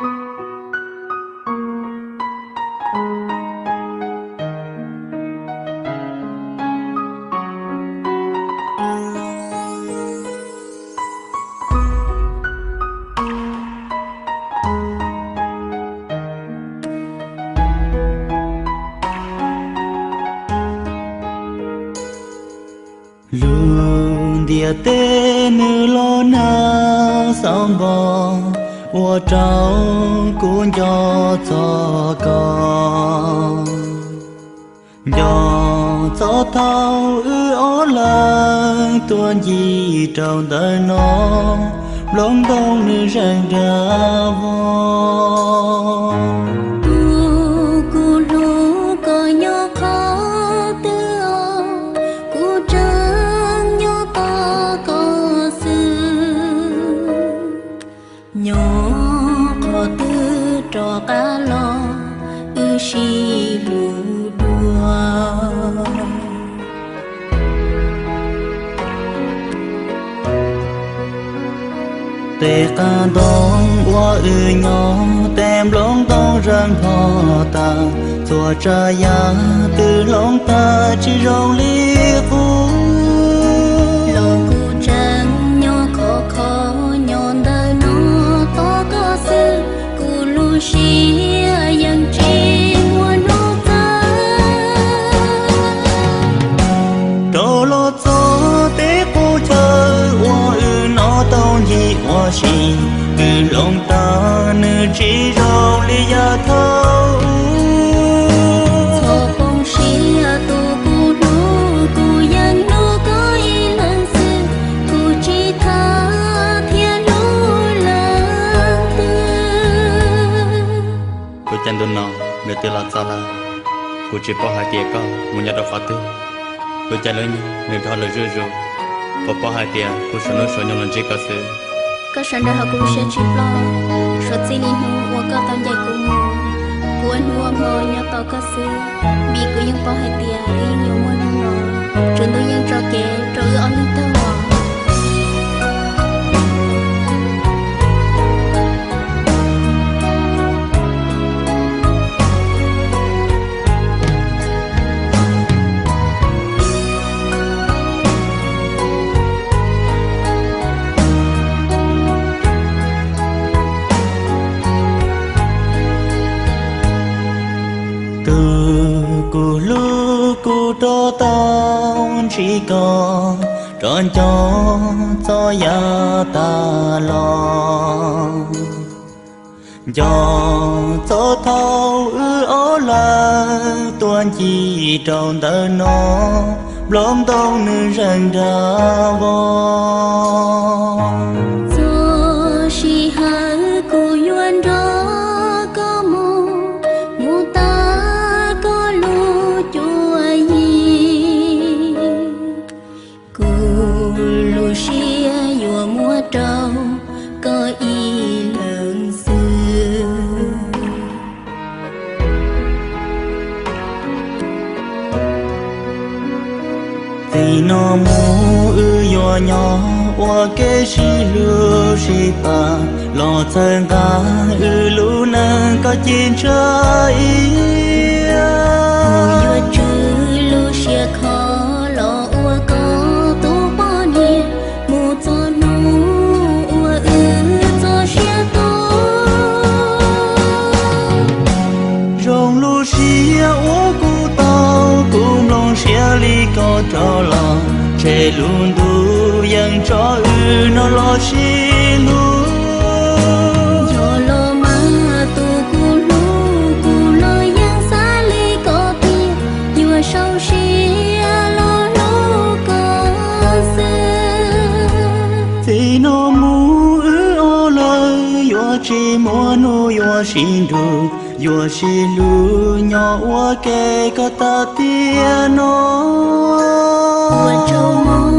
Lub ntiaj teb nws los nag xauv npog, ua rau kuv nco txog koj. Nco txog thaum wb ob leeg tuaj ncig rau ntawm no, nplooj ntoo nws zeeg nrag vog. Tus kuv hlub koj nyob qhov twg os, kuv tseem nyob tos koj xwb. Nyob qhov twg rov qab los, wb sib hlub dua. Tej qab ntoo uas wb nyob, tej nplooj ntoo zeeg npog tas, txhua tsav yam twb hloov tag tsis zoo li qub. Los kuv tseem nyob khov kho nyob ntawm no tos koj xwb, kuv lub siab yeej tsis muaj hnub txawv. Rau los txog tej qub chaw uas wb nyob tau ncig ua si, twb hloov tag nws tsis zoo li yav thaum ub. Txhob poob siab tus kuv hlub, kuv yeej hlub koj ib leeg xwb, kuv tsis tham thiab hlub leej twg. Lub caij ntuj no nws twb los txog lawm, kuv tsis paub hais tias koj mus nyob rau qhov twg. Lub caij lub nyoog nws dhau lawm zuj zus, puas paub hais tias kuv suav hnub suav nyoog los ntsib koj xwb. Koj sawv nraud hauv kuv lub siab tsis ploj, suav txij li hnub uas koj tau ncaim kuv mus, kuv ua hnub ua hmo nyob tos koj xwb, vim kuv yeej paub hais tias wb yeej yuav muaj hnub no, tsaus ntuj yeej tso kev rau wb ob leeg tag os. Tus kuv hlub, kuv rov tau ntsib koj, rov nco txog yav tas los. Nco txog thaum wb ob leeg tuaj ncig rau ntawm no, nplooj ntoo nws zeeg nrag vog. Txog sij hawm kuv yuav nrog koj mus, mus tas koj lub cuab yig. Kuv lub siab yuav muab rau koj ib leeg xwb. Txij no mus wb yuav nyob ua ke sib hlub sib pab, los txhawb nqa wb lub neej kom ci ntsha ib yam. Kuv yuav tswj lub siab kho los ua koj tus poj niam, mus txog hnub uas wb txoj sia tuag. Zoo lub siab uas kuv tau, kuv nplooj siab li koj rov los, tshe lub ntuj yeej tso wb no los sib hlub. Yog los mas tus kuv hlub, kuv los yeej xav li koj tiag, yuav sau siab los hlub koj xwb. Txij no mus wb ob leeg yuav tsis muaj hnub yuav sib nrug, yuav sib hlub nyob ua ke kom tag tiam no. Ua tsaug mog